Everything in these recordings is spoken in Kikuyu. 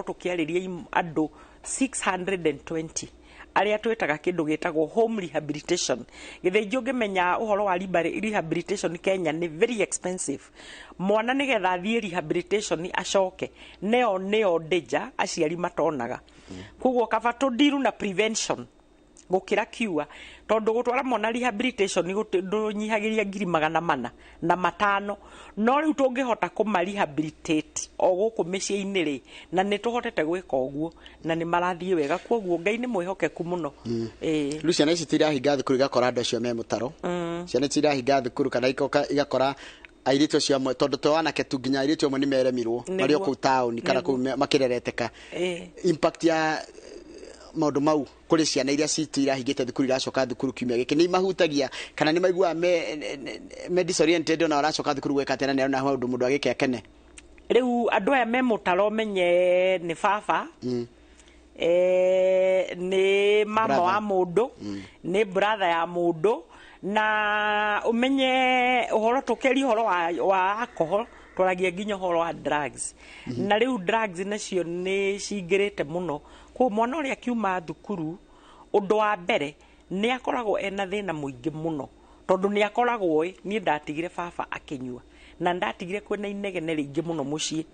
Tũkĩarĩria andũ 620 arĩa twĩtaga kĩndũ gĩtagwo home rehabilitation. Gĩthĩnji, ũngĩmenya ũhoro wa rehabilitation Kenya nĩ very expensive. Mwana nĩgetha athiĩ rehabilitation acoke neo nĩo danger aciari matonaga. Koguo kaba tũndiru na prevention gũkĩra cure, tondũ gũtwara mwana rehabilitation ndũnyihagĩria 405,000. No rĩu tũngĩhota kũma rehabilitate o gũkũ mĩciĩ-inĩ rĩ, na nĩ tũhotete gwĩka ũguo na nĩ marathiĩ wega. Koguo Ngai nĩ mwĩhokeku mũno. Ĩĩ. Rĩu ciana ici tirahinga thukuru igakora andũ acio me mũtaro. Ciana ici irahinga thukuru kana ikoka igakora airĩtu acio amwe, tondũ to anake tu, nginya airĩtu amwe nĩ meremirwo marĩ o kũu taũni kana kũu makĩrereteka. Impact ya maũndũ mau kũrĩ ciana iria citũ irahingĩte thukuru iracoka thukuru kiumia gĩkĩ, nĩ imahutagia kana nĩ maiguaga me disoriented ona aracoka thukuru gwĩka atĩa, na nĩ arona maũndũ mũndũ agĩke akene? Rĩu andũ aya me mũtaro, menye nĩ baba, nĩ mama Brother. wa mũndũ, nĩ brother ya mũndũ. Na ũmenye ũhoro tũkĩaria ũhoro wa alcohol, twaragia nginya ũhoro wa drugs. Na rĩu drugs nacio nĩ cingĩrĩte mũno. Koguo mwana ũrĩa akiuma thukuru, ũndũ wa mbere nĩ akoragwo ena thĩna mũingĩ mũno, tondũ nĩ akoragwo ĩ niĩ ndatigire baba akĩnyua na ndatigire kwĩna inegene rĩingĩ mũno mũciĩ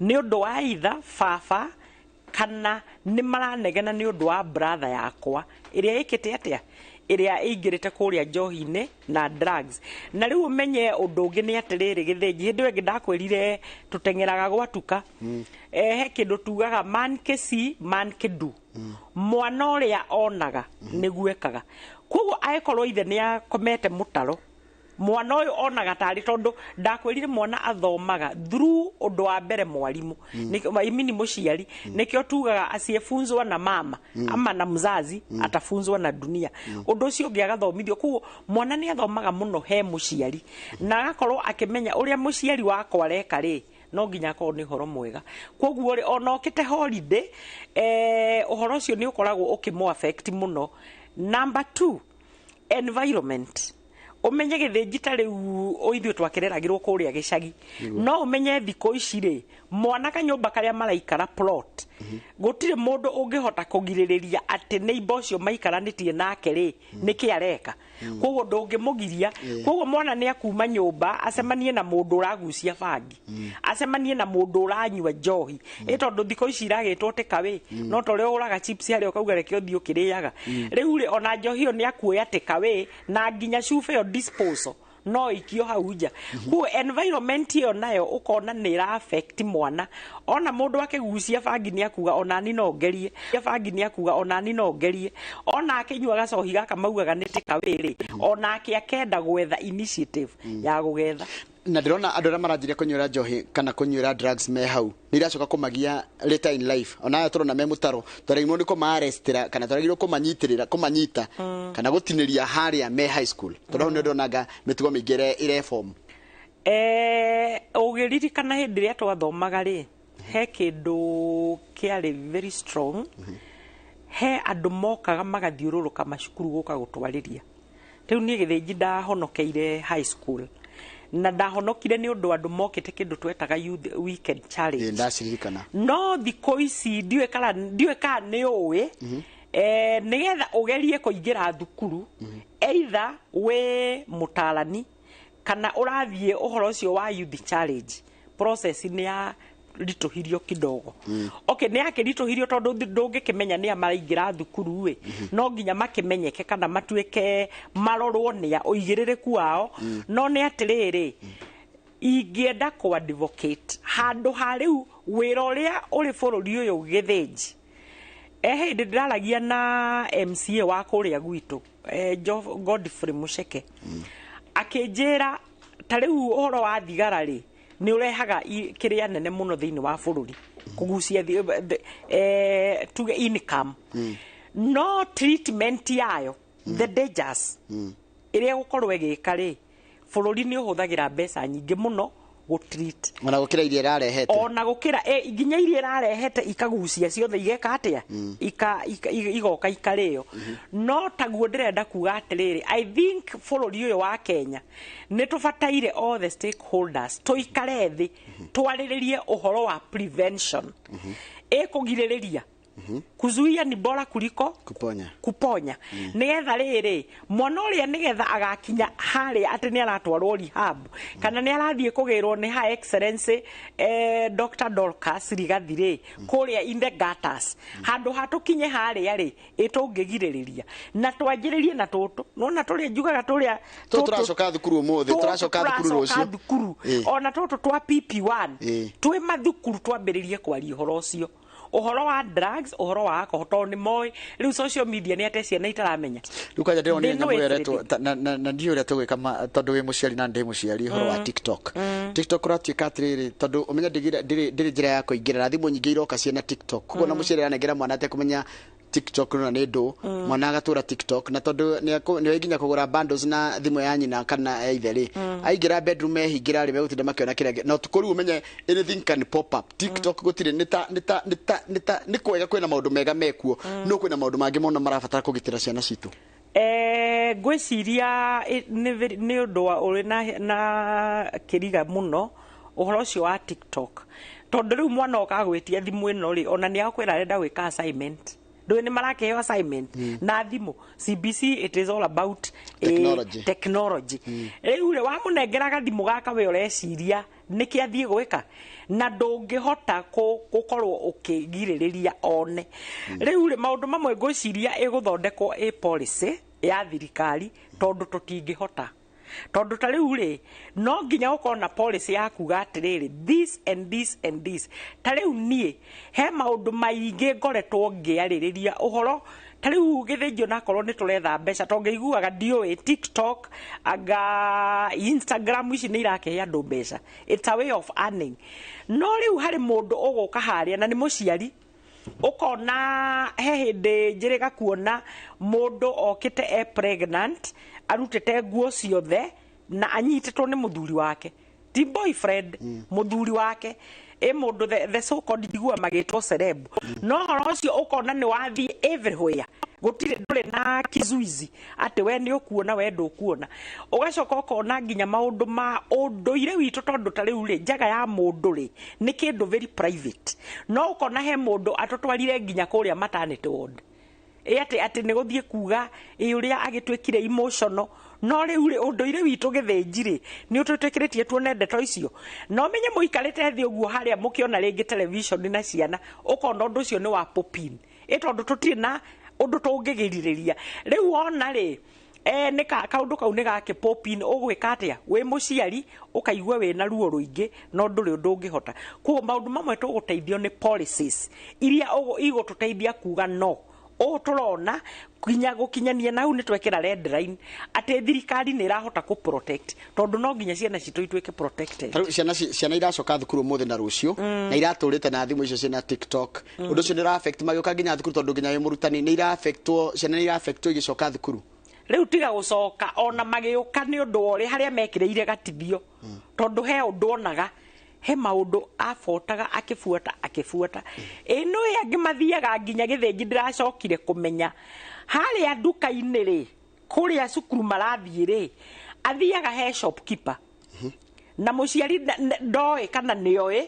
nĩ ũndũ wa itha baba kana nĩ maranegena nĩ ũndũ wa brother yakwa ĩrĩa ĩkĩte atĩa, ĩrĩa ĩingĩrĩte kũrĩa njohi-inĩ na drugs. Na rĩu ũmenye ũndũ ũngĩ nĩ atĩrĩrĩ, Gĩthĩnji, hĩndĩ ĩyo ĩngĩ ndakwĩrire tũteng'eraga gwatuka. He kĩndũ tugaga man ke see, man ke do. Mwana ũrĩa onaga nĩguo ekaga. Koguo angĩkorwo ithe nĩ akomete mũtaro, mwana ũyũ onaga tarĩ, tondũ ndakwĩrire mwana athomaga through ũndũ wa mbere mwarimũ. I mean mũciari. Nĩkĩo tugaga asiyefunzwa na mama ama na mzazi atafunzwa na dunia. Ũndũ ũcio ũngĩ agathomithio. Koguo mwana nĩ athomaga mũno he mũciari na agakorwo akĩmenya ũrĩa mũciari wakwa areka rĩ, no nginya akorwo nĩ ũhoro mwega. Koguo rĩ, ona ũkĩte holiday, ũhoro ũcio nĩ ũkoragwo ũkĩmũ affect mũno. Number two, environment. Ũmenye Gĩthĩnji, ta rĩu ithuĩ twakĩreragĩrwo kũrĩa gĩcagi, no ũmenye thikũ ici rĩ, mwana kanyũmba karĩa maraikara plot, gũtirĩ mũndũ ũngĩhota kũgirĩrĩria atĩ neighbor ũcio maikaranĩtie nake rĩ, nĩkĩ areka. Koguo ndũngĩmũgiria. Koguo mwana nĩ akuma nyũmba acemanie na mũndũ ũragucia bangi, acemanie na mũndũ ũranyua njohi, ĩ tondũ thikũ ici iragĩtwo takeaway. No ta ũrĩa ũgũraga chips harĩa ũkauga reke ũthiĩ ũkĩrĩaga, rĩu rĩ, ona njohi ĩyo nĩ akuoya takeaway na nginya cuba ĩyo disposal no ikio hau nja. Koguo environment ĩyo nayo ũkona nĩ ĩra affect mwana. Ona mũndũ akĩgucia bangi nĩ akuga onani no ngerie bangi, nĩ akuga onani no ngerie. Ona akĩnyua gacohi gaka maugaga nĩ takeaway rĩ, onake akenda gwetha initiative ya gũgetha. Na ndĩrona andũ arĩa maranjirie kũnyuĩra njohi kana kũnyuĩra drugs me hau nĩ iracoka kũmagia later in life. Ona aya tũrona me mũtaro, twaragĩrĩirwo nĩ kũmaarestĩra kana twaragĩrĩirwo kũmanyitĩrĩra, kũmanyita kana gũtinĩria harĩa me high school, tondũ hau nĩ ndonanga mĩtugo mĩingĩ ĩreform. Ũgĩririkana hĩndĩ ĩrĩa twathomaga rĩ, he kĩndũ kĩarĩ very strong. He andũ mokaga magathiũrũrũka macukuru gũka gũtwarĩria. Rĩu niĩ Gĩthĩnji ndahonokeire high school na ndahonokire nĩ ũndũ andũ mokĩte kĩndũ twetaga youth weekend challenge. Ĩ, ndaciririkana. No thikũ ici ndiũĩ kana nĩ ũĩ, nĩgetha ũgerie kũingĩra thukuru, either wĩ mũtarani kana ũrathiĩ ũhoro ũcio wa youth challenge, process nĩ ya ritũhirio kidogo. Okay, nĩ yakĩritũhirio tondũ ndũngĩkĩmenya nĩa maraingĩra thukuru ĩ. No nginya makĩmenyeke kana matuĩke marorwo nĩa ũigĩrĩrĩku wao. No nĩ atĩrĩrĩ, ingĩenda kũ advocate handũ ha rĩu wĩra ũrĩa ũrĩ bũrũri ũyũ. Gĩthĩnji, hĩndĩ ndĩraragia na MCA wa kũrĩa gwitũ, Godfrey Mucheke, akĩnjĩra ta rĩu ũhoro wa thigara rĩ, nĩ ũrehaga kĩrĩa nene mũno thĩinĩ wa bũrũri kũgucia tuge income, no treatment yayo, the dangers ĩrĩa ĩgũkorwo ĩgĩka rĩ, bũrũri nĩ ũhũthagĩra mbeca nyingĩ mũno gũtreat. Ona gũkĩra iria ĩrarehete. Ona gũkĩra nginya iria ĩrarehete ikagucia ciothe, igeka atĩa, igoka ikarĩo. No taguo ndĩrenda kuga atĩrĩrĩ, I think bũrũri ũyũ wa Kenya nĩ tũbataire all the stakeholders tũikare thĩ twarĩrĩrie ũhoro wa prevention. Ĩkũgirĩrĩria. Kuzuia ni bora kuliko Kuponya. Kuponya. Nigetha rĩrĩ, mwana ũrĩa nigetha agakinya harĩa atĩ nĩ aratwarwo rehab kana nĩ arathiĩ kũgĩrwo nĩ Her Excellency Dr. Dorcas Rigathi rĩ, kũrĩa in the gutters, handũ ha tũkinye harĩa rĩ, ĩtũngĩgirĩrĩria na twanjĩrĩrie na tũtũ nona tũrĩa njugaga tũrĩa. Tũtũ tũracoka thukuru ũmũthĩ, tũtũ tũracoka thukuru tũracoka rũciũ. Thukuru ona tũtũ twa PP1 twĩ mathukuru twambĩrĩrie kwaria ũhoro ũcio, ũhoro wa drugs, ũhoro wa alcohol, tondũ nĩ moĩ rĩu social media nĩ ate ciana itaramenya. Rĩu kwanja ndĩronire Ndĩ nyamũ ĩyo no ĩretwo na ndiũĩ ũrĩa tũgwĩka tondũ wĩ mũciari na ndĩ mũciari, ũhoro wa TikTok. TikTok ũratuĩka atĩrĩrĩ, tondũ ũmenye ndĩrĩ njĩra ya kũingĩra na thimũ nyingĩ iroka ciĩna TikTok, koguo na mũciari aranengera mwana atekũmenya TikTok na nĩ ndũ, mwana agatũra TikTok, na tondũ nĩ nginya kũgũra bundles na thimũ ya nyina kana ya ithe rĩ, aingĩra bedroom ehingĩra rĩ, megũtinda makĩona kĩrĩa na ũtukũ. Rĩu ũmenye anything can pop up TikTok, gũtirĩ nĩ ta nĩ ta nĩ ta nĩ ta nĩ kwega kwĩna maũndũ mega mekuo, no kwĩna maũndũ mangĩ mũno marabatara kũgitĩra ciana citũ. Ngwĩciria nĩ ũndũ wa ũrĩ na kĩriga mũno ũhoro ũcio wa TikTok, tondũ rĩu mwana oka agwĩtia thimũ ĩno rĩ, ona nĩ akwĩra arenda gwĩka assignment. Ndũĩ nĩ marakĩheo assignment na thimũ. CBC, it is all about Technology. Technology. Rĩu rĩ, wamũnengera gathimũ gaka, we ũreciria nĩkĩ athiĩ gwĩka, na ndũngĩhota gũkorwo ũkĩgirĩrĩria one. Rĩu rĩ, maũndũ mamwe ngwĩciria ĩgũthondekwo ĩ policy ya thirikari, tondũ tũtingĩhota, tondũ ta rĩu rĩ, no nginya ũkorwo na policy ya kuga atĩrĩrĩ, this and this and this. Ta rĩu niĩ he maũndũ maingĩ ngoretwo ngĩarĩrĩria ũhoro ta rĩu gĩthĩnjio, nakorwo nĩ tũretha mbeca, tondũ ngĩiguaga ndiũĩ TikTok anga Instagram ici nĩ irakĩhe andũ mbeca. It's a way of earning. No rĩu harĩ mũndũ ũgũka harĩa na nĩ mũciari, ũkona he hĩndĩ njĩrĩga kuona mũndũ okĩte e pregnant, arutĩte nguo ciothe na anyitĩtwo nĩ mũthuri wake, ti boyfriend, mũthuri wake, ĩ mũndũ the so called njigua magĩtwo celeb. No ũhoro ũcio ũkona nĩ wathiĩ everywhere, gũtirĩ, ndũrĩ na kizuizi atĩ we nĩ ũkuona, we ndũkuona. Ũgacoka ũkona nginya maũndũ ma ũndũire witũ, tondũ ta rĩu rĩ, njaga ya mũndũ rĩ, nĩ kĩndũ very private, no ũkona he mũndũ atũtwarire nginya kũrĩa maternity ward, ĩ atĩ nĩ gũthiĩ kuga ĩ ũrĩa agĩtuĩkire emotional. No rĩu rĩ, ũndũire witũ gĩthĩnji rĩ, nĩ ũtũĩtĩkĩrĩtie tuone ndeto icio, no menye mũikarĩte thĩ ũguo harĩa mũkĩona rĩngĩ television na ciana, ũkona ũndũ ũcio nĩ wa pop-in, ĩ tondũ tũtirĩ na ũndũ tũngĩgirĩrĩria. Rĩu wona rĩ, nĩ kaũndũ kau nĩ gakĩ pop in, ũgwĩka atĩa wĩ mũciari? Ũkaigua wĩna ruo rũingĩ, no ndũrĩ ũndũ ũngĩhota. Koguo maũndũ mamwe tũgũteithio nĩ policies iria igũtũteithia kuga no ũũ tũrona nginya gũkinyania na hau nĩ twekĩra red line atĩ thirikari nĩ ĩrahota kũ protect, tondũ no nginya ciana citũ ituĩke protected. Tarĩu ciana iracoka thukuru ũmũthĩ na rũciũ na iratũrĩte na thimũ icio ciĩna TikTok, ũndũ ũcio nĩ ũra affect magĩũka nginya thukuru, tondũ nginya wĩ mũrutani nĩ ira affectwo, ciana nĩ ira affectwo igĩcoka thukuru? Rĩu tiga gũcoka, ona magĩũka nĩ ũndũ wa ũrĩa harĩa mekĩrĩire gatithio, tondũ he ũndũ onaga, he maũndũ abotaga akĩbuata akĩbuata. Ĩ no angĩ mathiaga nginya gĩthĩnji, ndĩracokire kũmenya harĩa nduka-inĩ rĩ, kũrĩa cukuru marathiĩ rĩ, athiaga he shopkeeper na mũciari ndoĩ kana nĩoĩ,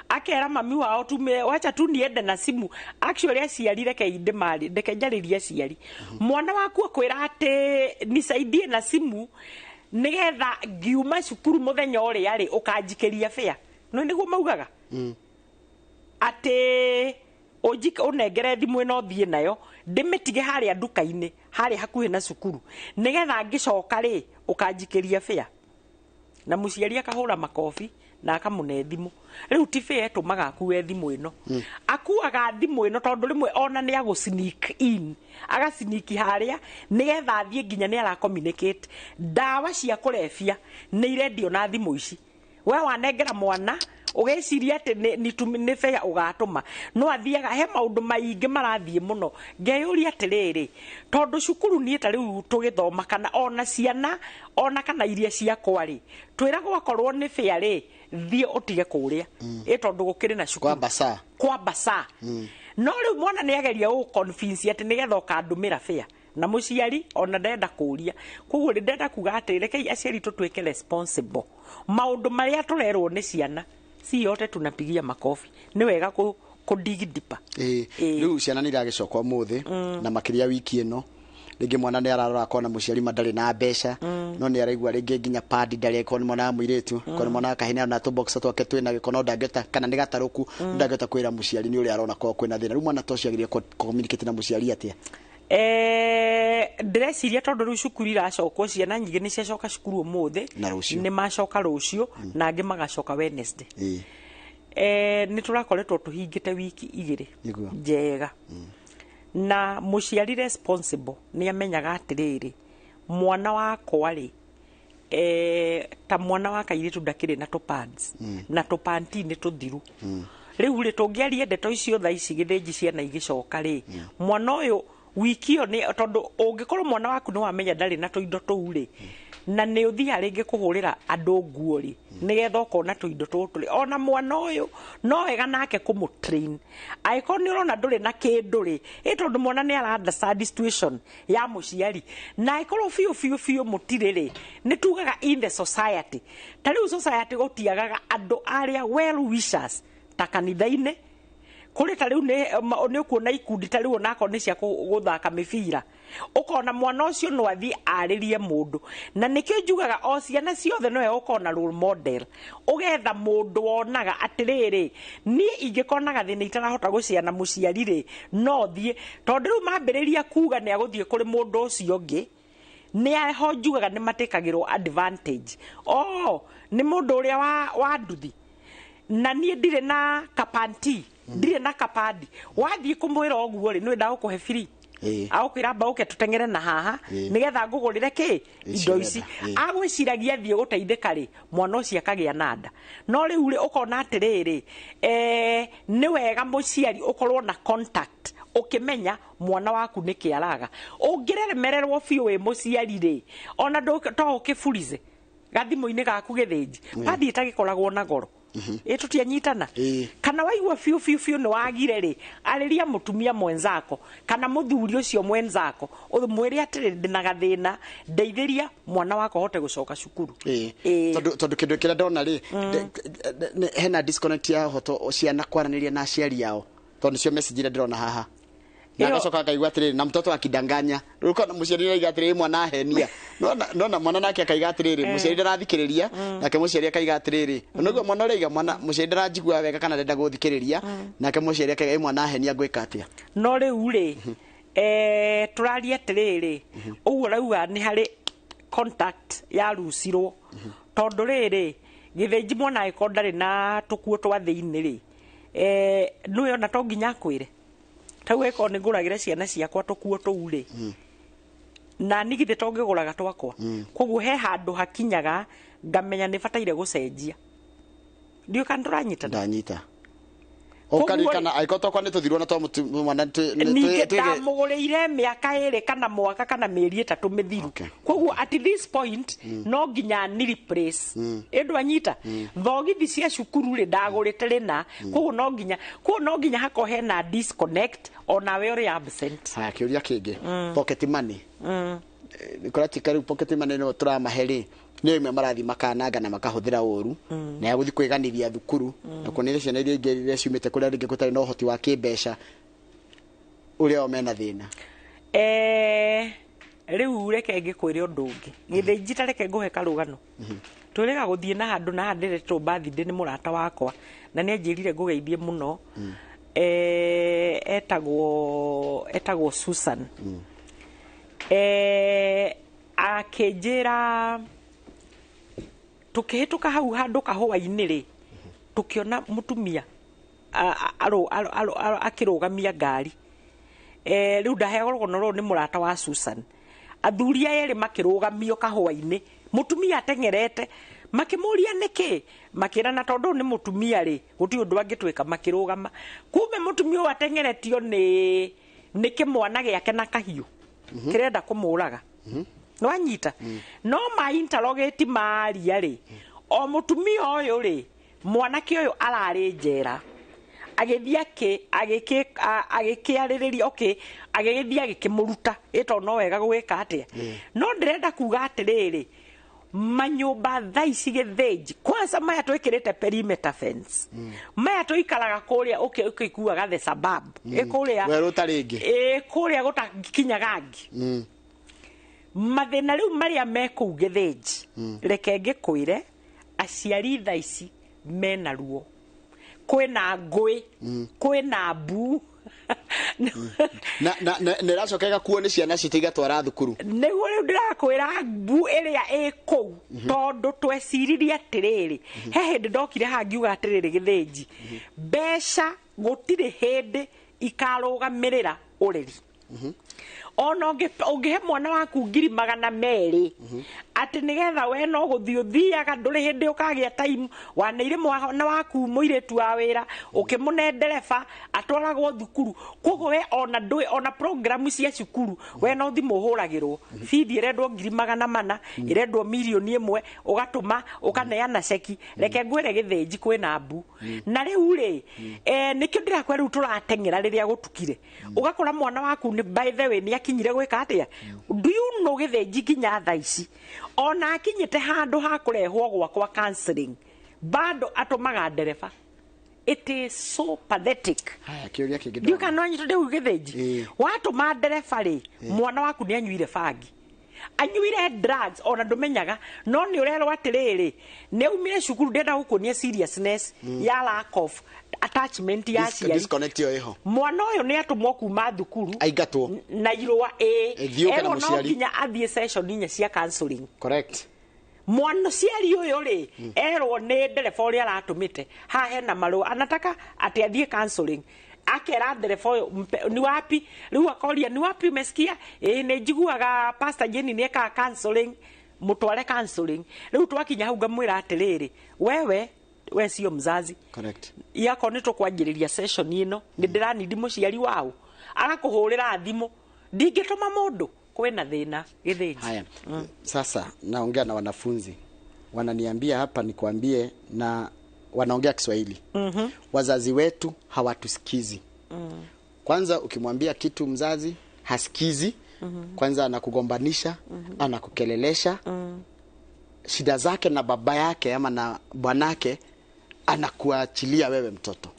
akera mami wao tume wacha tu niende na simu. Actually aciari, reke ndĩmari, reke njarĩrie aciari. Mwana waku akwĩra atĩ nisaidie na simu nigetha ngiuma cukuru mũthenya ũrĩa rĩ, ũkanjikĩria bĩa, no nĩguo maugaga atĩ ũnjike ũnengere thimũ ĩno thiĩ nayo, ndĩmĩtige harĩa nduka-inĩ harĩa hakuhĩ na cukuru, nĩgetha ngĩcoka rĩ, ũkanjikĩria bĩa. Na mũciari akahũra makobi na akamũne thimũ. Rĩu ti bĩa ĩtũmaga akue thimũ ĩno, akuaga thimũ ĩno tondũ rĩmwe ona nĩ agũ sneak in, agaciniki harĩa nĩgetha athiĩ nginya nĩ ara communicate. Ndawa cia kũrebia nĩ irendio na thimũ ici. We wanengera mwana ũgeciria atĩ nĩ bea ũgatũma, no athiaga he maũndũ maingĩ marathiĩ mũno. Ngeyũria atĩrĩrĩ, tondũ cukuru niĩ ta rĩu tũgĩthoma kana ona ciana ona kana iria ciakwa rĩ, twĩragwo akorwo nĩ bea rĩ, thiĩ ũtige kũrĩa, ĩ tondũ gũkĩrĩ na cukuru Kwa basaa. Kwa basaa. No rĩu mwana nĩ ageria gũ convince atĩ nĩgetha ũkandũmĩra bea, na mũciari ona ndenda kũria. Koguo rĩ, ndenda kuga atĩ rekei aciari tũtuĩke responsible maũndũ marĩa tũrerwo nĩ ciana. Si yote tunapigia makofi, nĩ wega. Kũ dig deeper. Ĩĩ. Ĩĩ. Rĩu ciana nĩ iragĩcoka ũmũthĩ na makĩria wiki ĩno, rĩngĩ mwana nĩ ararora akona mũciari ma ndarĩ na mbeca, no nĩ araigua rĩngĩ nginya padi ndarĩ, akorwo nĩ mwana wa mũirĩtu, akorwo nĩ mwana wa kahĩĩ na tũboxa twake twĩna gĩko, no ndangĩhota, kana nĩ gatarũku, ndangĩhota kwĩra mũciari nĩ ũrĩa arona korwo kwĩna thĩna. Rĩu mwana ta ũcio agĩrĩire communicate na mũciari atĩa? Ndĩreciria tondũ rĩu cukuru iracokwo, ciana nyingĩ nĩ ciacoka cukuru ũmũthĩ. Na rũciũ. Nĩ macoka rũciũ na angĩ magacoka Wednesday. Nĩ tũrakoretwo tũhingĩte wiki 2 njega, na mũciari responsible nĩ amenyaga atĩrĩrĩ, mwana wakwa rĩ, ta mwana wa kairĩtu ndakĩrĩ na tũpads na tũpanti nĩ tũthiru. Rĩu rĩ, tũngĩaria ndeto icio thaa ici gĩthĩnji ciana igĩcoka rĩ, mwana ũyũ wiki ĩyo nĩ tondũ ũngĩkorwo mwana waku nĩ wamenya ndarĩ na tũindo tũu rĩ, na nĩ ũthiaga rĩngĩ kũhũrĩra andũ nguo rĩ, nĩgetha ũkona tũindo tũtũ rĩ, ona mwana ũyũ no wega nake kũmũtrain. Angĩkorwo nĩ ũrona ndũrĩ na kĩndũ rĩ, ĩ tondũ mwana nĩ ara understand situation ya mũciari, na angĩkorwo biũ biũ biũ mũtirĩ rĩ, nĩ tugaga in the society, ta rĩu society gũtiagaga andũ arĩa well wishers, ta kanitha-inĩ kũrĩ, ta rĩu nĩ ũkuona ikundi ta rĩu onakorwo nĩ cia gũthaka mĩbira, ũkona mwana ũcio no athiĩ arĩrie mũndũ. Na nĩkĩo njugaga o ciana ciothe nowe ũkorwo na role model, ũgetha mũndũ wonaga atĩrĩrĩ, niĩ ingĩkona gathĩna itarahota gũciana mũciari rĩ, no thiĩ, tondũ rĩu mambĩrĩria kuga nĩ agũthiĩ kũrĩ mũndũ ũcio ũngĩ, nĩ ho njugaga nĩ matĩkagĩrwo advantage. Oh, nĩ mũndũ ũrĩa wa nduthi na niĩ ndirĩ na kapanti, ndirĩ na kapandi, wathiĩ kũmwĩra ũguo rĩ, nĩ ndagũkũhe free. Agũkwĩra amba ũke tũteng'ere na haha nĩgetha ngũgũrĩre kĩ indo ici. Agwĩciragia athiĩ gũteithĩka rĩ, mwana ũcio akagĩa na nda. No rĩu rĩ, ũkona atĩrĩrĩ, nĩ wega mũciari ũkorwo na contact, ũkĩmenya mwana waku nĩ kĩ araga. Ũngĩremererwo biũ wĩ mũciari rĩ, ona to ũkĩburize gathimũ-inĩ gaku gĩthĩnji wathiĩ tagĩkoragwo na goro ĩ tũtianyitana. Kana waigua biũ biũ biũ nĩ wagire rĩ, arĩria mũtumia mwenzako kana mũthuri ũcio mwenzako, ũmwĩre atĩrĩ, ndĩna gathĩna, ndeithĩria mwana wakwa ahote gũcoka cukuru. Tondũ kĩndũ kĩrĩa ndona rĩ, hena disconnect ya hoto ciana kwaranĩria na aciari ao, tondũ nĩcio message iria ndĩrona haha na agacoka akaiga atĩrĩrĩ, na mtoto akidanganya. Rĩu ũkona mũciari araiga atĩrĩrĩ, mwana ahenia. Nona mwana nake akaiga atĩrĩrĩ, mũciari ndarathikĩrĩria. Nake mũciari akaiga atĩrĩrĩ, nĩguo mwana ũraiga mwana mũciari ndaranjigua wega kana ndenda gũthikĩrĩria. Nake mũciari akaiga, "Ĩ, mwana ahenia, ngwĩka atĩa?" No rĩu rĩ, tũraria atĩrĩrĩ, ũguo rauga nĩ harĩ contact yarucirwo, tondũ rĩrĩ gĩthĩnji mwana angĩkorwo ndarĩ na tũkuo twa thĩinĩ rĩ, nĩwe ona to nginya akwĩre. Tau ĩkorwo nĩ ngũragĩra ciana ciakwa tũkuo tũu rĩ, na niĩ githĩ to ngĩgũraga twakwa? Koguo he handũ hakinyaga ngamenya nĩ bataire gũcenjia. Ndiũĩ kana tũranyitana. Ndanyita. Koguo Ũkaririkana angĩkorwo twakwa nĩ tũthirwo na twa mwana ningĩ ndamũgũrĩire mĩaka 2 kana mwaka kana mĩeri 3 mĩthiru. Koguo at this point no nginya ni replace. Ĩndũ anyita thogithi cia cukuru rĩ, ndagũrĩte rĩna, koguo no nginya hakorwo hena disconnect onawe ũrĩ absent. Haya, kĩũria kĩngĩ, pocket money. Kũratika rĩu pocket money no tũramahe rĩ, nĩ ĩmwe marathiĩ makananga na makahũthĩra ũru na ya gũthiĩ kwĩganithia thukuru na kuonera ciana iria ingĩ iria ciumĩte kũrĩa rĩngĩ gũtarĩ na ũhoti wa kĩmbeca ũrĩa o mena thĩna. Rĩu reke ngĩkwĩre ũndũ ũngĩ gĩthĩnji, ta reke ngũhe karũgano. Twĩrĩga gũthiĩ na handũ na haha ndĩretwo birthday nĩ mũrata wakwa, na nĩ anjĩrire ngũgeithie mũno. Etagwo Susan. Akĩnjĩra tũkĩhĩtũka hau handũ kahũa-inĩ rĩ, tũkĩona mũtumia akĩrũgamia ngari. Rĩu ndaheagwo rũgano rũrũ nĩ mũrata wa Susan. Athuri aya erĩ makĩrũgamio kahũa-inĩ, mũtumia ateng'erete, makĩmũria nĩkĩ, makĩrana tondũ ũyũ nĩ mũtumia rĩ, gũtirĩ ũndũ angĩtwĩka, makĩrũgama. Kumbe mũtumia ũyũ ateng'eretio nĩ kĩmwana gĩake na kahiũ kĩrenda kũmũraga. Nĩwanyita? No ma interrogate maria rĩ, o mũtumia ũyũ rĩ, mwanake ũyũ ararĩ njera, agĩthiĩ agĩkĩarĩrĩria, okay, agĩgĩthiĩ agĩkĩmũruta ĩ tondũ no wega gwĩka atĩa. No ndĩrenda kuga atĩrĩrĩ, Manyũmba thaa ici, Gĩthĩnji, kwanza maya twĩkĩrĩte perimeter fence, maya tũikaraga kũrĩa ũkĩikuaga the suburb ĩ kũrĩa Werũ ũtarĩ ĩngĩ. Ĩ kũrĩa gũtakinyaga ngi mathĩna rĩu marĩa me kũu. Gĩthĩnji, reke ngĩkwĩre, aciari thaa ici mena ruo, kwĩna ngũĩ, kwĩna mbu. Na ĩracoka ĩgakuo nĩ ciana citũ igatwara thukuru. Nĩguo rĩu ndĩrakwĩra mbu ĩrĩa ĩ kũu, tondũ tweciririe atĩrĩrĩ, he hĩndĩ ndokire haha ngiuga atĩrĩrĩ, Gĩthĩnji, mbeca gũtirĩ hĩndĩ ikarũgamĩrĩra ũreri. Ona ũngĩhe mwana waku 200,000 atĩ nĩgetha we no gũthiĩ ũthiaga, ndũrĩ hĩndĩ ũkagĩa time. Waneire mwana waku mũirĩtu wa wĩra, ũkĩmũne ndereba atwaragwo thukuru, koguo we ona ndũĩ ona programu cia cukuru, we no thimũ ũhũragĩrwo, bithi ĩrendwo 400,000, ĩrendwo 1,000,000, ũgatũma ũkaneana ceki. Reke ngwĩre, Gĩthĩnji, kwĩna mbu. Na rĩu rĩ, nĩkĩo ndĩrakwĩra rĩu tũrateng'era rĩrĩa gũtukire, ũgakora mwana waku nĩ, by the way, nĩ akinyire gwĩka atĩa? Do you know, Gĩthĩnji, nginya thaa ici ona akinyĩte handũ ha kũrehwo gwakwa counseling, bado atũmaga ndereba. It is so pathetic. Haya, kĩũria kĩngĩ. Ndiũ kana wanyita rĩu, Gĩthĩnji? Ĩĩ. Watũma ndereba rĩ, mwana waku nĩ anyuire bangi, anyuire drugs, ona ndũmenyaga, no nĩ ũrerwo atĩrĩrĩ, nĩ aumire cukuru. Ndĩrenda gũkuonia seriousness ya lack of attachment ya aciari. Disconnect ĩyo ĩho. Mwana ũyũ nĩ atũmwo kuma thukuru Aingatwo. Na irũa ĩ Ĩthiĩ ũke na erwo no mũciari. nginya athiĩ session inya cia counseling. Mwana ciari ũyũ rĩ, erwo nĩ ndereba ũrĩa aratũmĩte haha hena marũa, anataka atĩ athiĩ counseling. Akera ndereba ũyũ, "Ni wapi?" Rĩu akoria, "Ni wapi umesikia?" "Ĩĩ, nĩ njiguaga Pastor Jane nĩ ekaga counseling, mũtware counseling." Rĩu twakinya hau ngamwĩra atĩrĩrĩ, wewe we sio mzazi yako, nĩ tũkwanjĩrĩria session ĩno, nĩ ndĩranindi mũciari wao agakũhũrĩra thimũ, ndingĩtũma mũndũ. Kwĩna thĩna, Gĩthĩnji. Haya, sasa naongea na wanafunzi, wananiambia hapa nikwambie, na wanaongea Kiswahili. Wazazi wetu hawatusikizi. Kwanza ukimwambia kitu mzazi hasikizi. Kwanza anakugombanisha, anakukelelesha. Shida zake na baba yake ama na bwanake anakuachilia wewe mtoto.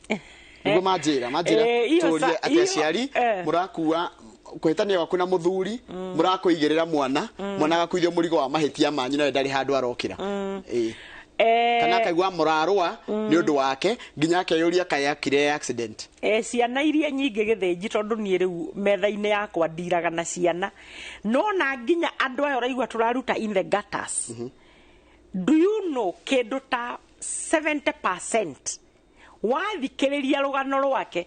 Niguo manjĩra manjĩra Hiyo tũrie atĩ aciari mũrakua kũhĩtania gwaku na mũthuri, mũrakũigĩrĩra mwana, mwana agakuithio mũrigo wa mahĩtia manyu, nawe ndarĩ handũ arokĩra. Ĩĩ. Kana akaigua mũrarũa nĩ ũndũ wake, nginya akeyũria kaĩ akire accident. Ciana iria nyingĩ, Gĩthĩnji, tondũ niĩ rĩu metha-inĩ yakwa ndiraga na ciana, no na nginya andũ aya ũraigua tũraruta in the gutters, do you know kĩndũ ta 70% wathikĩrĩria rũgano rwake,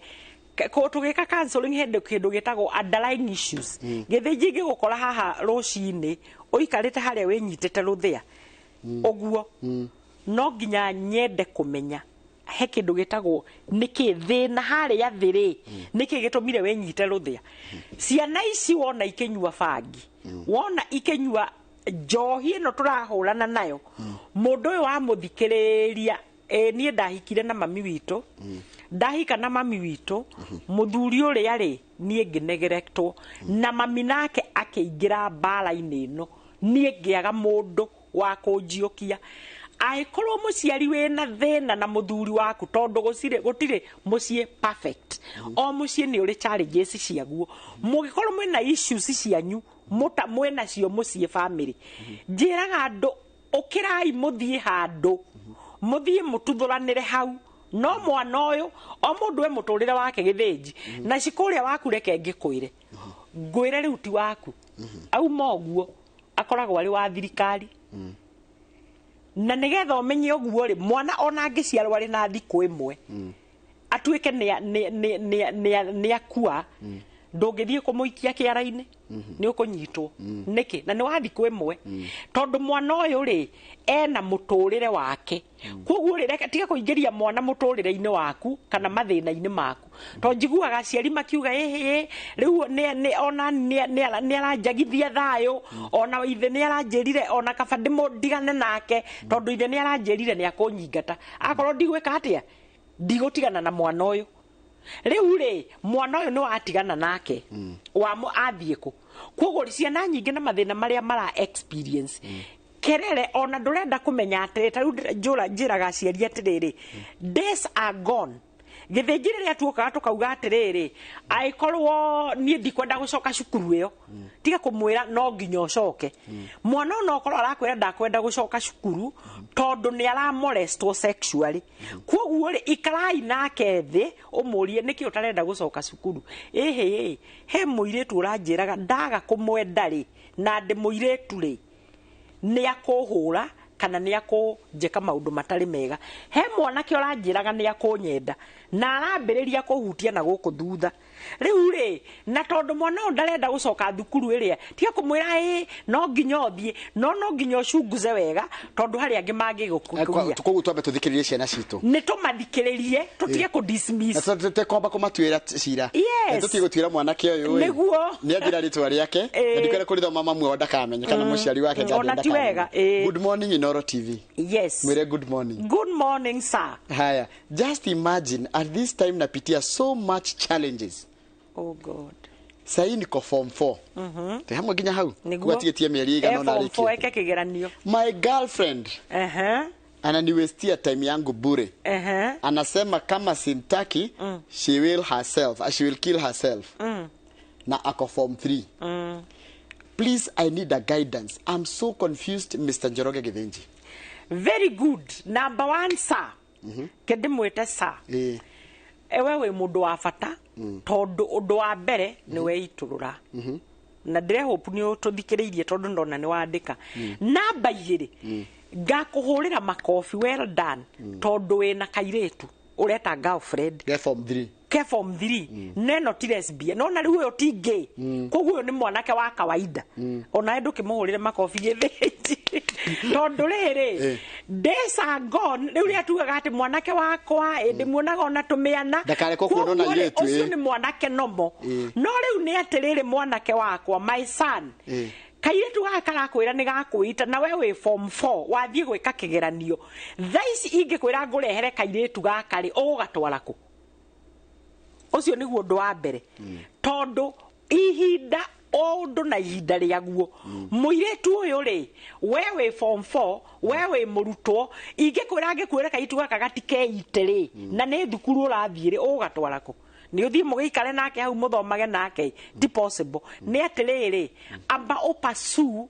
tũgĩka counseling hĩndĩ kĩndũ gĩtagwo underlying issues. Gĩthĩnji, ngĩgũkora haha rũcinĩ ũikarĩte harĩa wĩnyitĩte rũthĩa ũguo, no nginya nyende kũmenya he kĩndũ gĩtagwo nĩkĩ thĩna harĩa thĩ rĩ, nĩkĩ gĩtũmire wĩnyite rũthĩa. Ciana ici wona ikĩnyua bangi, wona ikĩnyua njohi ĩno tũrahũrana nayo, mũndũ ũyũ wamũthikĩrĩria, niĩ ndahikire na mami witũ, ndahika na mami witũ, mũthuri ũrĩa rĩ, niĩ ngĩnegeretwo na mami nake akĩingĩra mbara-inĩ ĩno, niĩ ngĩaga mũndũ wa kũnjiũkia. Angĩkorwo mũciari wĩna thĩna na mũthuri waku, tondũ gũtirĩ mũciĩ perfect, o mũciĩ nĩ ũrĩ challenges ciaguo, mũngĩkorwo mwĩna issues cianyu mũta mwĩna cio mũciĩ family, njĩraga andũ, ũkĩrai mũthiĩ handũ, mũthiĩ mũtuthũranĩre hau. No mwana ũyũ, o mũndũ e mũtũrĩre wake, Gĩthĩnji, na cikũrĩa waku, reke ngĩkwĩre, ngwĩre rĩu ti waku, auma ũguo akoragwo arĩ wa thirikari. Na nĩgetha ũmenye ũguo rĩ, mwana ona angĩciarwo arĩ na thikũ ĩmwe atuĩke nĩ akua, ndũngĩthiĩ kũmũikia kĩara-inĩ, nĩ ũkũnyitwo nĩkĩ na nĩ wa thikũ ĩmwe, tondũ mwana ũyũ rĩ ena mũtũrĩre wake. Koguo rĩ, reke tiga kũingĩria mwana mũtũrĩre-inĩ waku kana mathĩna-inĩ maku, tondũ njiguaga aciari makiuga, ĩhĩ, rĩu ona nĩ aranjagithia thayũ, ona ithe nĩ aranjĩrire ona kaba ndigane nake, tondũ ithe nĩ aranjĩrire nĩ akũnyingata akorwo ndigwĩka atĩa, ndigũtigana na mwana ũyũ. Rĩu rĩ, mwana ũyũ nĩ watigana nake, wamo athiĩ kũ? Koguo ciana nyingĩ na mathĩna marĩa mara experience. Kerere ona ndũrenda kũmenya atĩrĩ, ta rĩu njĩraga aciari atĩrĩrĩ, days are gone. Gĩthĩnji rĩrĩa tuokaga tũkauga atĩrĩrĩ, angĩkorwo niĩ ndikwenda gũcoka cukuru ĩyo, tiga kũmwĩra no nginya ũcoke. Mwana ona okorwo arakwĩra ndakwenda gũcoka cukuru tondũ nĩ aramolestwo sexually, koguo rĩ, ikarai nake thĩ ũmũrie nĩkĩ ũtarenda gũcoka cukuru. Ĩhĩ, he mũirĩtu ũranjĩraga ndaga kũmwenda rĩ, na ndĩ mũirĩtu rĩ, nĩ akũhũra kana nĩ akũnjĩka maũndũ matarĩ mega. He mwanake ũranjĩraga nĩ akũnyenda na arambĩrĩria kũhutia na gũkũ thutha. Rĩu rĩ, na tondũ mwana ũyũ ndarenda gũcoka thukuru ĩrĩa, tiga kũmwĩra ĩ no nginya ũthiĩ, no nginya ũcunguze wega tondũ harĩ angĩ mangĩgũkuia. Koguo twambe tũthikĩrĩrie ciana citũ. Nĩ tũmathikĩrĩrie, tũtige kũ dismiss. Na tũtekwamba kũmatuĩra cira. Yes. Tũtige gũtuĩra mwanake ũyũ ĩ. Nĩguo. Nĩ athira rĩtwa rĩake na ndikwenda kũrĩthoma mamu wao ndakamenye kana mũciari wake Ona guardian ti wega, ndakamenye. ĩ. Good morning, Inoro TV. Yes. Mwĩre good morning. Good morning, sir. Haya, just imagine at this time napitia so much challenges. Oh God. Sahii niko form 4. Te hamwe nginya hau. Nĩguo. Gwatigĩtie mĩeri ĩigana ũna Form 4 arĩkie. eke kĩgeranio. My girlfriend ananiwestia time yangu bure. Anasema kama simtaki, she will herself, she will kill herself. Na ako form 3. Please, I need a guidance. I'm so confused, Mr. Njoroge Githinji. Very good. Number one, sir. Ke ndĩmwĩte sir. Ewe wĩ mũndũ wa bata tondũ ũndũ wa mbere nĩ weitũrũra, na ndĩrehope nĩ ũtũthikĩrĩirie tondũ ndona nĩ wandĩka. Namba igĩrĩ, ngakũhũrĩra makobi, well done, tondũ wĩna kairĩtu ũreta girlfriend Ge form 3. Ke form 3, neno ti lesbian, nona rĩu ũyũ ti gay, koguo ũyũ nĩ mwanake wa kawaida. Onawe ndũkĩmũhũrĩre makobi, gĩthĩnji, tondũ rĩrĩ, days are gone rĩu rĩrĩa tugaga atĩ mwanake wakwa ĩ ndĩmuonaga ona tũmĩana. Ndakarekwo kuonwo na Koguo rĩ, airĩtu, ũcio nĩ mwanake nomo. No rĩu nĩ atĩrĩrĩ, mwanake wakwa, my son, kairĩtu gaka karakwĩra nĩ gakwĩita na we wĩ form 4 wathiĩ gwĩka kĩgeranio. Thaa ici ingĩkwĩra ngũrehere kairĩtu gaka rĩ, ũgũgatwara kũ? Ũcio nĩguo ũndũ wa mbere, tondũ ihinda o ũndũ na ihinda rĩaguo. Mũirĩtu ũyũ rĩ, we wĩ form 4, we wĩ mũrutwo, ingĩkwĩra ngĩkwĩre kairĩtu gaka gatikeite rĩ, na nĩ thukuru ũrathiĩ rĩ, ũgũgatwara kũ? Nĩ ũthiĩ mũgĩikare nake hau mũthomage nake? Ti possible. Nĩ atĩrĩrĩ, amba ũpursue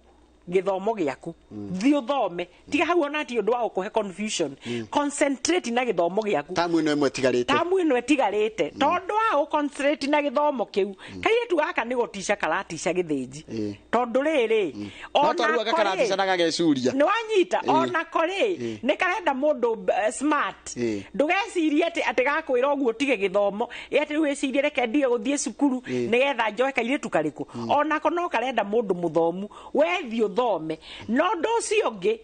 gĩthomo gĩaku, thiĩ ũthome, tiga hau ona ti ũndũ wa gũkũhe confusion. Concentrate na gĩthomo gĩaku. Tamu ĩno ĩmwe ĩtigarĩte. Tamu ĩno ĩtigarĩte, tondũ wa gũ-concentrate na gĩthomo kĩu, kairĩtu gaka nĩ gũtica karatica, gĩthĩnji, tondũ rĩrĩ, No tondũ gaka karatica na gagecuria. Nĩ wanyita? Onako rĩ, nĩ karenda mũndũ smart. Ndũgecirie atĩ gakwĩra ũguo tige gĩthomo, ĩ atĩ rĩu wĩcirie reke ndige gũthiĩ cukuru nĩgetha njoe kairĩtu karĩkũ. Onako no karenda mũndũ mũthomu. Wethiĩ ũthome. No ũndũ ũcio ũngĩ,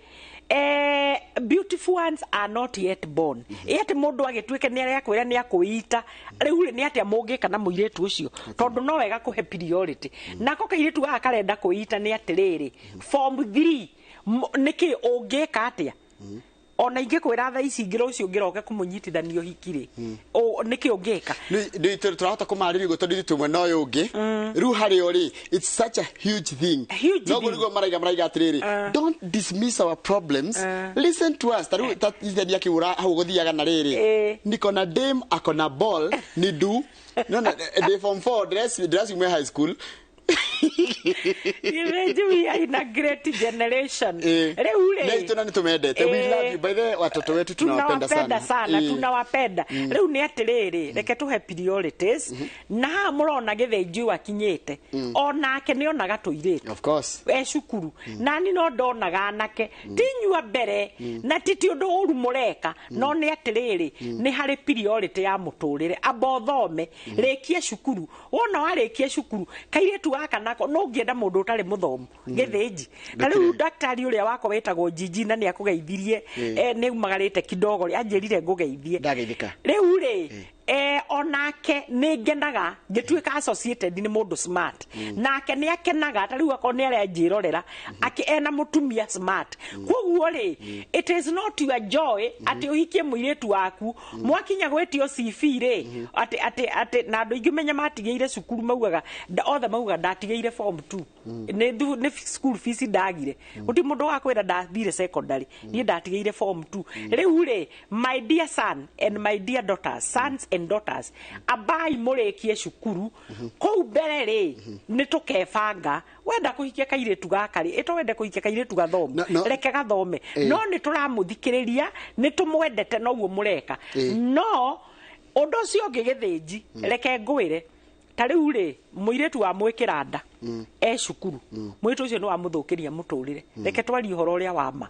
beautiful ones are not yet born. Ĩ atĩ mũndũ agĩtuĩke nĩ arekwĩra nĩ akũita rĩu rĩ, nĩ atĩa mũngĩka na mũirĩtu ũcio? Tondũ no wega kũhe priority. Nako kairĩtu gaka karenda kwĩita, nĩ atĩrĩrĩ, form 3 nĩkĩ ũngĩka atĩa? Ona ingĩkwĩra thaa ici ingĩ rũciũ ngĩroke kũmũnyitithania ũhiki rĩ, nĩkĩ ũngĩka? Nĩ tũrahota kũmarĩria ũguo tondũ ithuĩ twĩ mwena ũyũ ũngĩ. Rĩu harĩ o rĩ, it's such a huge thing. Huge Noguo thing. nĩguo maraiga atĩrĩrĩ, don't dismiss our problems, listen to us. Ta rĩu ta itheni akĩũra hau gũthiaga na rĩrĩ, niko na dame ako na ball ni du nona ndĩ form 4, ndĩraciumia high school. Githĩnji, we are in a great generation. Rĩu rĩ, Na itũ na nĩtũmendete. We love you, by the way, watoto wetu tunawapenda tunawapenda sana. sana. Tunawapenda. Rĩu nĩ atĩrĩrĩ, reke tũhe priorities. Na haha mũrona gĩthĩnji ũyũ akinyĩte, onake nĩ onaga tũirĩtu Of course. E cukuru, nani no ndonaga anake ti nyua mbere, na ti ũndũ ũru mũreka, no nĩ atĩrĩrĩ, nĩ harĩ priority ya mũtũrĩre. Amba ũthome, rĩkia cukuru. Wona warĩkia cukuru, kairĩtu gaka nako no ũngĩenda mũndũ ũtarĩ mũthomu, gĩthĩnji, ta rĩu daktari ũrĩa wakwa wĩtagwo Njinji, na nĩ akũgeithirie, nĩ umagarĩte kidogo rĩ, anjĩrire ngũgeithie. Ndageithĩka. Rĩu rĩ, Onake nĩ ngenaga ngĩtuĩka associated nĩ mũndũ smart, nake nĩ akenaga. Ta rĩu akorwo nĩ arĩa njĩrorera akĩ ena mũtumia smart. Koguo rĩ, it is not your joy atĩ ũhikie mũirĩtu waku mwakinya gwĩtio CV rĩ, atĩ na andũ aingĩ menya matigĩire cukuru maugaga othe maugaga ndatigĩire form 2 nĩ school fees ndagire. Gũtirĩ mũndũ wakwĩra ndathire secondary, niĩ ndatigĩire form 2. Rĩu rĩ, my dear son and my dear daughters, sons and daughters, ambai mũrĩkie cukuru kũu mbere rĩ, nĩ tũkebanga. Wenda kũhikia kairĩtu gaka rĩ, ĩto wende kũhikia kairĩtu gathomu, reke gathome. No nĩ tũramũthikĩrĩria, nĩ tũmwendete, noguo mũreka. No ũndũ ũcio ũngĩ, gĩthĩnji, reke ngwĩre, ta rĩu rĩ, mũirĩtu wa mwĩkĩra nda e cukuru, mũirĩtu ũcio nĩ wamũthũkĩria mũtũrĩre. Reke twarie ũhoro ũrĩa wa ma.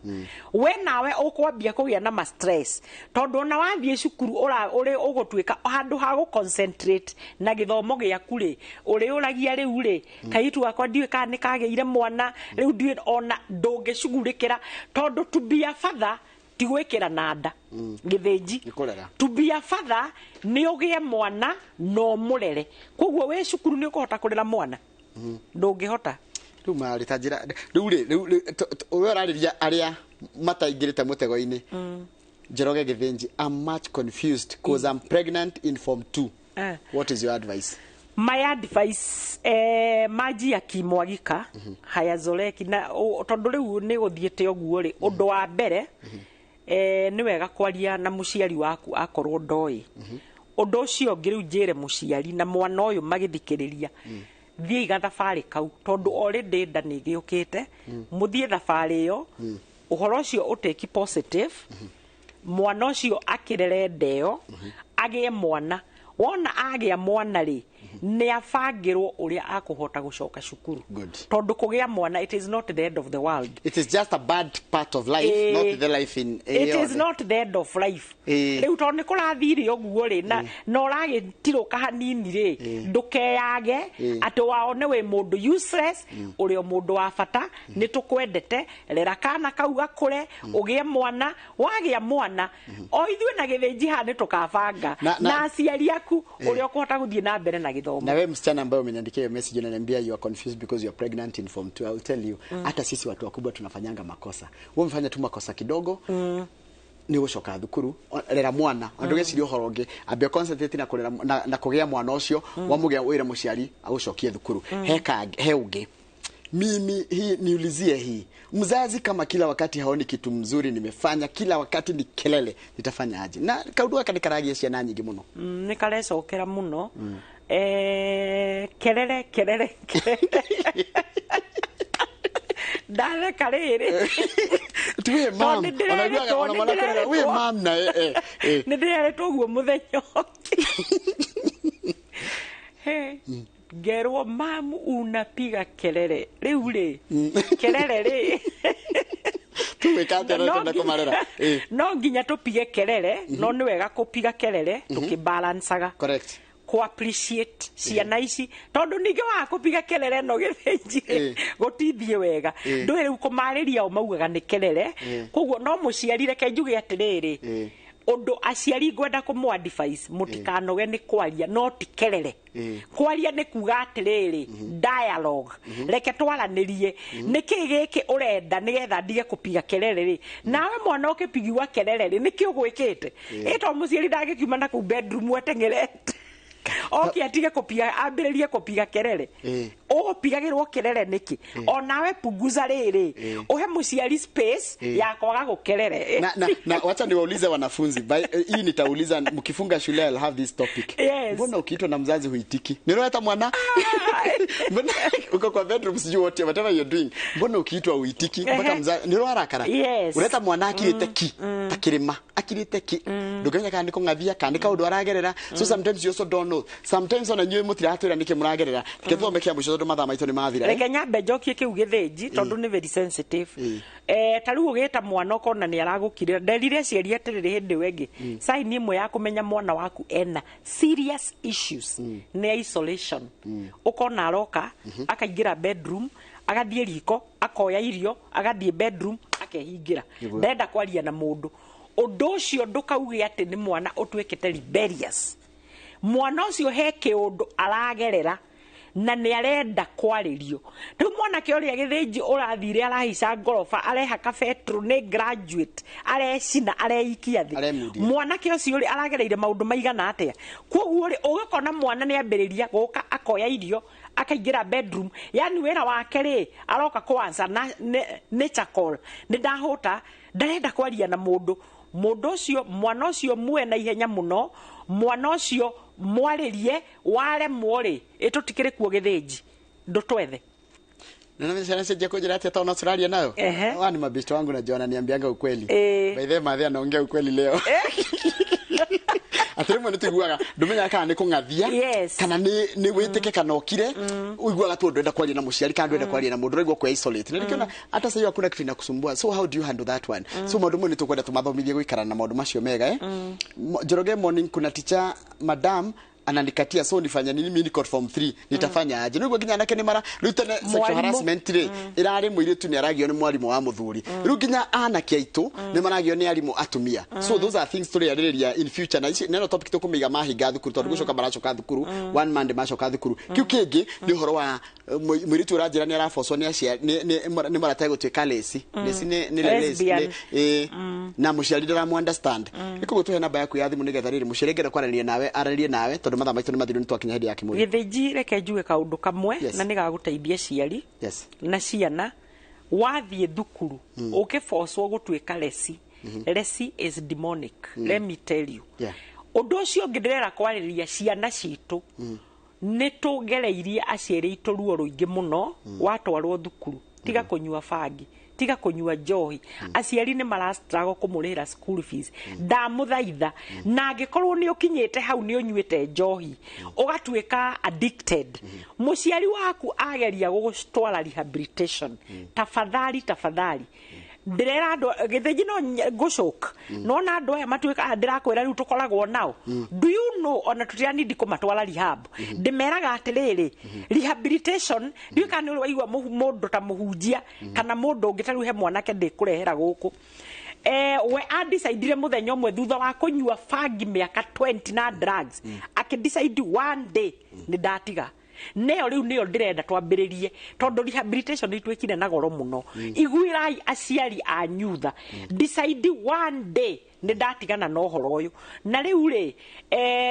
We nawe ũkwambia kũgĩa na ma stress, tondũ ona wathiĩ cukuru ũrĩ ũgũtuĩka handũ ha gũ concentrate na gĩthomo gĩaku rĩ, ũrĩũragia rĩu rĩ, kairĩtu gakwa ndiũĩ kana nĩ kagĩire mwana rĩu, ndiũĩ ona ndũngĩcugurĩkĩra, tondũ to be a father ti gwĩkĩra na nda, gĩthĩnji. Nĩ kũrera. To be a father nĩ ũgĩe mwana na ũmũrere. Koguo wĩ cukuru nĩ ũkũhota kũrera mwana? Ndũngĩhota. Rĩu marĩ ta njĩra rĩu rĩ, rĩu rĩ, we ũrarĩria arĩa mataingĩrĩte mũtego-inĩ. Njoroge Gĩthĩnji, I'm much confused 'cause I'm pregnant in form 2. What is your advice? My advice, maji yakimwagika hayazoleki. Na tondũ rĩu nĩ gũthiĩte ũguo rĩ, ũndũ wa mbere, nĩ wega kwaria na mũciari waku akorwo ndoĩ. Ũndũ ũcio ũngĩ rĩu njĩre mũciari na mwana ũyũ magĩthikĩrĩria, thiĩi gathabarĩ kau, tondũ already nda nĩ ĩgĩũkĩte. Mũthiĩ thabarĩ ĩyo, ũhoro ũcio ũtĩki positive, mwana ũcio akĩrere nda ĩyo, agĩe mwana. Wona agĩa mwana rĩ, nĩ abangĩrwo ũrĩa akũhota gũcoka cukuru. Good. Tondũ kũgĩa mwana, it is not the end of the world. It is just a bad part of life, not the life in It is not the end of life. Rĩu tondũ nĩ kũrathire ũguo rĩ, na ũragĩtirũka hanini rĩ, ndũkeyage atĩ waone wĩ mũndũ useless. Ũrĩ o mũndũ wa bata, nĩ tũkwendete. Rera kana kau gakũre, ũgĩe mwana. Wagĩa mwana, o ithuĩ na gĩthĩnji haha nĩ tũkabanga na aciari aku ũrĩa ũkũhota gũthiĩ na mbere na gĩthomo. Na wewe msichana ambaye umeniandikia hiyo message, unaniambia you are confused because you are pregnant in form 2, I will tell you, hata sisi watu wakubwa tunafanyanga makosa. Wewe umefanya tu makosa kidogo, nĩ gũcoka thukuru. Rera mwana, andũ geciria ũhoro ũngĩ, ambia concentrate na kũrera na kũgĩa mwana ũcio. Wamũgĩa, wĩre mũciari agũcokie thukuru. He ũngĩ mimi hii niulizie hii: mzazi kama kila wakati haoni kitu mzuri nimefanya, kila wakati ni kelele, nitafanya aje? Na kaundu gaka nĩ karagia ciana nyingĩ mũno. Nĩ karecokera mũno. Kerere kerere kerere, ndatheka rĩrĩ. Tuwe mam. Tondũ nĩ Ona iguaga ona nĩ mwana kũrera we mam na Nĩ ndĩreretwo ũguo mũthenya ũngĩ. He, ngerwo, "Mamu, unapiga kelele." Rĩu rĩ, kelele rĩ, Tuwĩka atĩa na tũrenda kũmarera? No nginya tũpige kelele, no nĩ wega kũpiga kelele tũkĩbalancaga kũ appreciate ciana ici, tondũ ningĩ waga kũpiga kelele no gĩthĩnji gũtithiĩ wega. Ndũĩ rĩu kũmarĩria o maugaga nĩ kelele. Koguo no mũciari, reke njuge atĩrĩrĩ, ũndũ aciari ngwenda kũmũ advise, mũtikanoge nĩ kwaria, no ti kelele. Kwaria nĩ kuga atĩrĩrĩ, dialogue, reke twaranĩrie, nĩkĩ gĩkĩ ũrenda nĩgetha ndige kũpiga kelele rĩ? Nawe mwana ũkĩpigiwa kelele rĩ, nĩkĩ ũgwĩkĩte? Ĩ to mũciari ndangĩkiuma na kũu bedroom ateng'erete oke atige kũpiga, ambĩrĩrie kũpiga kelele. Ũgũpigagĩrwo kelele nĩkĩ? Onawe punguza rĩrĩ, ũhe mũciari space ya kwaga gũkerere. Na wacha niwaulize wanafunzi. Hii nitauliza mkifunga shule, I'll have this topic. Mbona ukiitwa na mzazi huitiki? Nileta mwana, mbona uko kwa bedroom, sijui whatever you're doing, mbona ukiitwa huitiki mpaka mzazi nĩũrarakara? Ureta mwana akirĩte ki ta kĩrĩma, akirĩte ki, ndũngĩmenya kana nĩ kũng'athia kana nĩ kaũndũ aragerera. So sometimes you also don't know. Sometimes ona inyuĩ mũtiratwĩra nĩkĩ mũragerera. Reke thome kĩa mũico tondũ mathaa maitũ nĩ mathira. Reke nyambe njokie kĩu, gĩthĩnji, tondũ nĩ very sensitive. Ta rĩu ũgĩta mwana ũkona nĩ aragũkirĩra. Nderire aciari atĩrĩrĩ, hĩndĩ ĩyo ĩngĩ, sign ĩmwe ya kũmenya mwana waku ena serious issues nĩ isolation. Ũkona aroka akaingĩra bedroom, agathiĩ riko, akoya irio, agathiĩ bedroom, akehingĩra, ndenda kwaria na mũndũ. Ũndũ ũcio ndũkauge atĩ nĩ mwana ũtuĩkĩte rebellious. Mwana ũcio he kĩũndũ aragerera na nĩ arenda kwarĩrio. Rĩu mwanake ũrĩa Gĩthĩnji ũrathire arahaica ngoroba, arehaka betro, nĩ graduate, arecina, areikia thĩ. Aremundia. Mwanake ũcio rĩ, aragereire maũndũ maigana atĩa? Koguo rĩ, ũgakona mwana nĩ ambĩrĩria gũka akoya irio, akaingĩra bedroom, yani wĩra wake rĩ, aroka kwanza na nature call, nĩ ndahũta, ndarenda kwaria na mũndũ. Mũndũ ũcio, mwana ũcio muoe na ihenya mũno, mwana ũcio mwarĩrie, waremwo rĩ, ĩtũtikĩrĩ kuo Gĩthĩnji, ndũtwethe. Na ciana cenjia kunjira atia tondũ tũraria nayo. Ehe. Hawa ni mabeshte wangu, najua wananiambianga ukweli. Eh. By the way, mathe anaongea ukweli leo. Atĩ rĩmwe nĩ tũiguaga ndũmenyaga kana nĩ kũng'athia Yes. kana nĩ wĩtĩke kana ũkire, ũiguaga tu ndwenda kwaria na mũciari kana ndwenda kwaria na mũndũ, ũraigua kwĩ isolate na nĩkĩona hata sasa hiyo hakuna kitu inakusumbua. So how do you handle that one? So maũndũ mamwe nĩ tũkwenda tũmathomithie gũikara na maũndũ macio mega, eh. Njoroge morning, kuna teacher madam ananikatia, so nifanya nini? Mimi niko form 3, nitafanya aje? Nĩguo nginya anake nĩ mara rĩu tene sexual Mwarimũ. harassment rĩ, ĩrarĩ mũirĩtu nĩ aragio nĩ mwarimũ wa mũthuri, rĩu nginya anake aitũ nĩ maragio nĩ arimũ atumia. So those are things tũrĩarĩrĩria in future, na ici neno topic tũkũmĩiga mahinga thukuru, tondũ gũcoka maracoka thukuru one Monday, macoka thukuru. Kiu kĩngĩ nĩ ũhoro wa mũirĩtu ũranjĩra nĩ arabocwo nĩ aciari nĩ maratae gũtuĩka lesi lesi nĩ lesi Lesbian. Na mũciari ndaramu understand. Nĩ koguo tũhe namba yaku ya thimũ nĩgetha rĩrĩ mũciari angĩenda kwaranĩria nawe aranĩrie nawe, tondũ mathaa maitũ nĩ mathiru, nĩ twakinya hĩndĩ ya kĩmũri. Gĩthĩnji, reke njuge kaũndũ kamwe Yes. na nĩ gagũteithia ciari Yes. na ciana. Wathiĩ thukuru ũkĩbocwo gũtuĩka lesi, lesi is demonic, let me tell you. Yeah. Ũndũ ũcio ũngĩ ndĩrera kwarĩria ciana citũ, nĩ tũgereirie aciari aitũ ruo rũingĩ mũno. Watwarwo thukuru, tiga kũnyua bangi, tiga kũnyua njohi, aciari nĩ marastrago kũmũrĩhĩra school fees. Ndamũthaitha, na angĩkorwo nĩ ũkinyĩte hau nĩ ũnyuĩte njohi ũgatuĩka addicted, mũciari waku ageria gũgũtwara rehabilitation, tafadhali, tafadhali, ndĩrera andũ Gĩthĩnji no ngũcoka nona andũ aya matuĩka ndĩrakwĩra rĩu tũkoragwo nao, do you know, ona tũtiranindi kũmatwara rehab. Ndĩmeraga atĩrĩrĩ, rehabilitation ndiũĩ kana nĩ ũrĩ waigua mũndũ ta mũhunjia kana mũndũ ũngĩ. Ta rĩu he mwanake ndĩkũrehera gũkũ, we andecidire mũthenya ũmwe thutha wa kũnyua bangi mĩaka 20 na drugs, akĩdecide one day nĩ ndatiga. Nĩyo rĩu nĩyo ndĩrenda twambĩrĩrie, tondũ rehabilitation nĩ ituĩkire na goro mũno. Iguĩrai aciari a nyutha, decide one day nĩ ndatigana na ũhoro ũyũ. Na rĩu rĩ,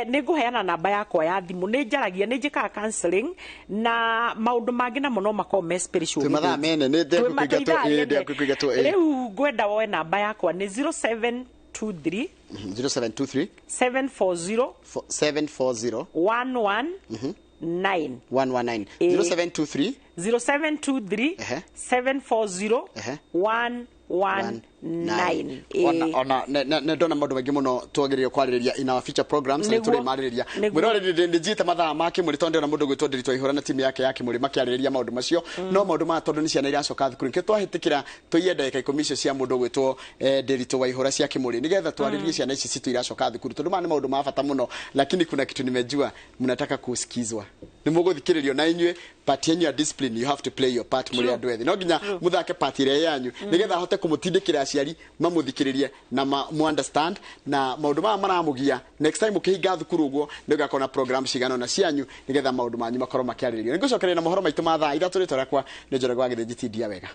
nĩ ngũheana namba yakwa ya thimũ. Nĩ njaragia, nĩ njĩkaga counseling na maũndũ mangĩ namo no makorwo me spiritual. Twĩ mathaa mene, nĩ Twĩ ndekũiga ithaa ĩ, rĩene. ndekũiga ĩ. Rĩu ngwenda woe namba yakwa nĩ 0723 0723 740 740 119. 119. Ĩ. 0723 0723 Ehe. 740 Ehe. 119. Ona ona ne ndona maũndũ maingĩ mũno twagĩrĩire kwarĩrĩria in our future programs, na Nĩguo. tũrĩmarĩrĩria. Nĩguo. Mwĩroreri, nĩ njĩte mathaa ma kĩmũrĩ, tondũ ndĩrona mũndũ gwĩtwo Ndiritu Waihũra na timu yake ya kĩmũrĩ makĩarĩrĩria maũndũ macio. No maũndũ maya, tondũ nĩ ciana iracoka thukuru, nĩkĩo twahĩtĩkĩra tũiye ndagĩka 10 icio cia mũndũ gwĩtwo Ndiritu Waihũra cia kĩmũrĩ, nĩgetha twarĩrie ciana ici citũ iracoka thukuru, tondũ maya nĩ maũndũ ma bata mũno. Lakini kuna kitu nimejua, mnataka kusikizwa, nĩ mũgũthikĩrĩrio na inyuĩ part yenyu ya discipline, you have to play your part. Mũrĩ andũ ethĩ, no nginya mũthake part ĩrĩa yanyu nĩgetha ahote kũmũtindĩkĩra aciari mamũthikĩrĩrie na mu understand na maũndũ maya maramũgia. Next time ũkĩhinga thukuru ũguo, nĩ ũgakorwo na program cigana ũna cianyu nĩgetha maũndũ manyu makorwo makĩarĩrĩrio. Nĩngũcokeria na mohoro maitũ ma thaa 3. Rĩtwa rĩakwa nĩ Njoroge wa Gĩthĩnji. Tindia wega.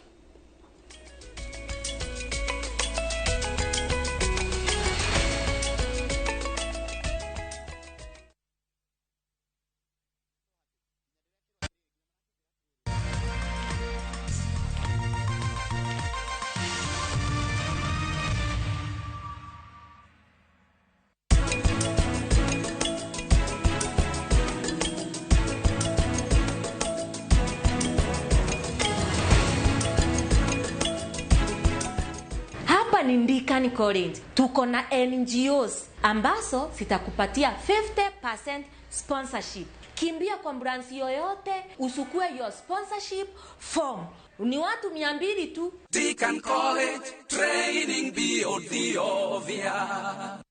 Hapa ni Ndikani College. Tuko na NGOs ambazo zitakupatia 50% sponsorship. Kimbia kwa branch yoyote usukue your sponsorship form. Ni watu 200 tu. Deacon College, training beyond the obvious.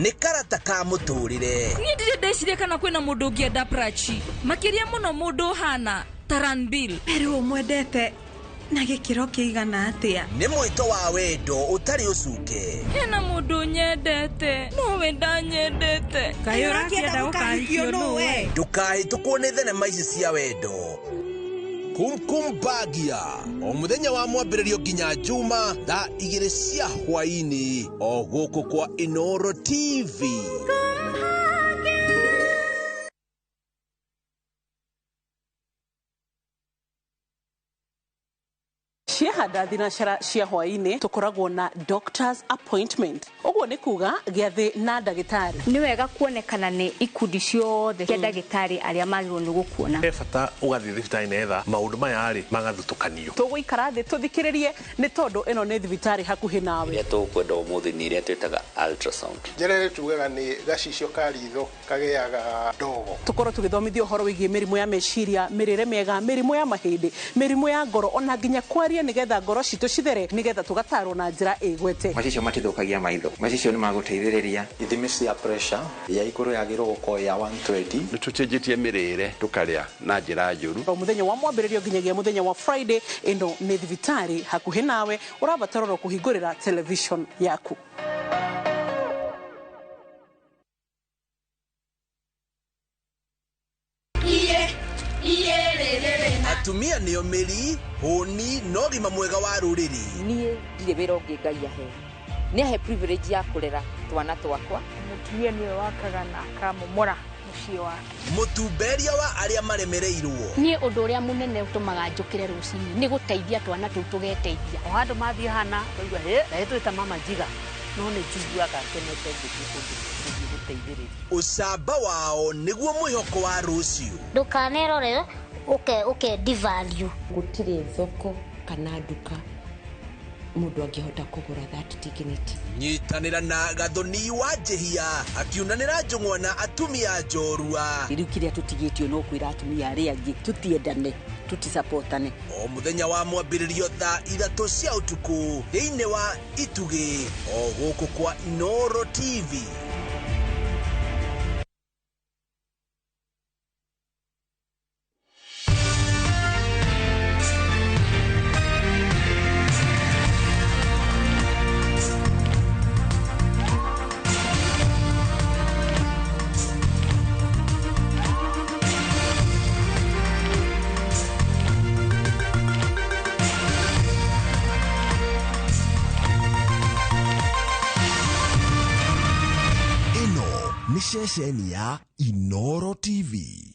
Nĩ karata ka mũtũrĩre. Niĩ ndirĩ ndeciria kana kwĩna mũndũ ũngĩenda Prachi, makĩria mũno mũndũ ũhana Taranbil. Rĩu ũmwendete Na gĩkĩro kĩigana atĩa? Nĩ mwĩto wa wendo ũtarĩ ũcuke. Hena mũndũ nyendete, nowe ndanyendete. Kaĩ ũrakĩenda gũkahikio nũwe? Ndũkahĩtũkwo nĩ thenema ici cia wendo. Kumkum Bagia o mũthenya wa mwambĩrĩrio nginya Juma thaa 2 cia hwaĩ-inĩ o gũkũ kwa Inoro TV. Ciahanda thinacara cia hwaĩ-inĩ tũkoragwo na doctor's appointment. Ũguo nĩ kuga gĩathĩ na ndagĩtarĩ. Nĩ wega kuonekana nĩ ikundi ciothe cia ndagĩtarĩ arĩa magĩrĩirwo nĩ gũkuona. He bata ũgathiĩ thibitarĩ netha maũndũ maya rĩ magathutũkanio. Tũgũikara thĩ tũthikĩrĩrie nĩ tondũ ĩno nĩ thibitarĩ hakuhĩ nawe. Iria tũkwenda ũmũthĩ nĩ iria twĩtaga ultrasound. Njĩra ĩrĩa tugaga nĩ gacicio ka ritho kagĩaga ndogo. Tũkorwo tũgĩthomithio ũhoro wĩgiĩ mĩrimũ ya meciria, mĩrĩre mĩega, mĩrimũ ya mahĩndĩ, mĩrimũ ya ngoro ona nginya kwaria nigetha ngoro citũ cithere nigetha tugatarwo na njĩra ĩgwete. Macicio matithũkagia maitho, macicio nĩ magũteithĩrĩria. Ithimi cia pressure ya igũrũ yagĩrĩirwo gũkorwo ya 120. Nĩ tũcenjetie mĩrĩre tũkarĩa na njĩra njũru. O mũthenya wa mwambĩrĩrio nginyagia mũthenya wa Friday, ĩno nĩ thibitarĩ hakuhĩ nawe, ũrabatara oro kũhingũrĩra television yaku. Atumia nĩo mĩri hũni na ũgima mwega wa rũrĩrĩ. Niĩ ndirĩ wĩra ũngĩ Ngai ahe, nĩ ahe privilege ya kũrera twana twakwa. Mũtumia nĩwe wakaga na akamomora mũciĩ wake. Mũtumberia wa arĩa maremereirwo. Niĩ ũndũ ũrĩa mũnene ũtũmaga njũkĩre rũcinĩ nĩ gũteithia twana tũu tũgeteithia. O handũ mathiĩ hana ũkaigua hĩ na ĩtwĩta mama njiga, no nĩ njiguaga ngenete ngĩthiĩ kũndũ gũthiĩ gũteithĩrĩria. Ũcamba wao nĩguo mwĩhoko wa rũciũ. Ndũkanerore uke devalue. Gũtirĩ thoko kana nduka mũndũ angĩhota kũgũra that dignity. Nyitanĩra na Gathoni wa Njĩhia akiunanĩra njũng'wa na atumia njorua. Rĩu kĩrĩa tũtigĩtio no kwĩra atumia arĩa angĩ tũtiendane, tũtisapotane. O mũthenya wa mwambĩrĩrio thaa 3 cia ũtukũ thĩinĩ wa Itugĩ o gũkũ kwa Inoro TV. Ceceni ya Inoro TV.